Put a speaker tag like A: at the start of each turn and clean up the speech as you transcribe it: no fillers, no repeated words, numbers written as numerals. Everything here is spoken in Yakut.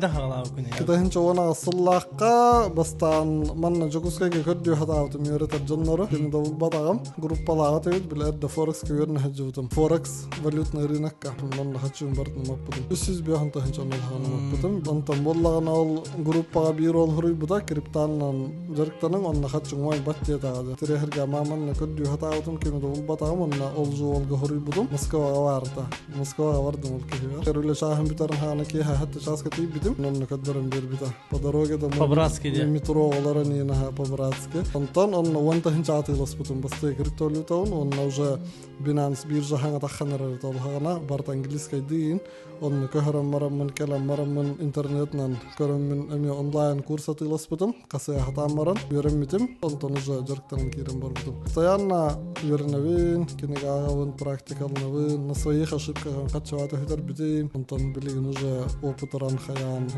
A: 2018 сыллаахха бастаан манна Дьокуускайга көрдүү сатаабытым үөрэтэр дьоннору. Ким да булбатаҕым. Группалааҕа тэбит били эрдэ Форекска үөрэнэ сылдьыбытым. Форекс валютный рынокка. Манна хаччыым бартын маппытым. 305 тыһыынча онно маппытым. Онтон буоллаҕына ол группаҕа биир ол суруйбута криптаннан дьарыктаныҥ онно хаччыҥ уойбат диэтэҕэ. Тирэһиргэ мааманна көрдүү сатаабытым кими да булбатаҕым онно ол жуолга суруйбутум. Москваҕа баарта. Москваҕа бардым ол киһибэр. Көрүлэ чааһын бүтэрин хаана киэһэ хатта чааска тиийбитим. Онно көрдөрөн биэрбитэ. По дороге домой.
B: По-братски дии.
A: Метро олорон инаха по-братски. Онтон онно уон тыһыынча атыыласпытым бастыы криптовалютабын. Онно уже Binance биржа хаҥа тахханар толхаҕына барт английскайдыын онно көһөрөн бараммын кэлэн бараммын интернетынан көрөммүн эмиэ онлайн курс атыыласпытым хасыа хатаан баран үөрэммитим онтон уже дьарыктанан киирэн барбытым постоянно үөрэнэбин кинигэ ааҕабын практикаланабын на своих ошибках хаччаҕа төһүтэрбитим онтон билигин уже опытыран хайаан.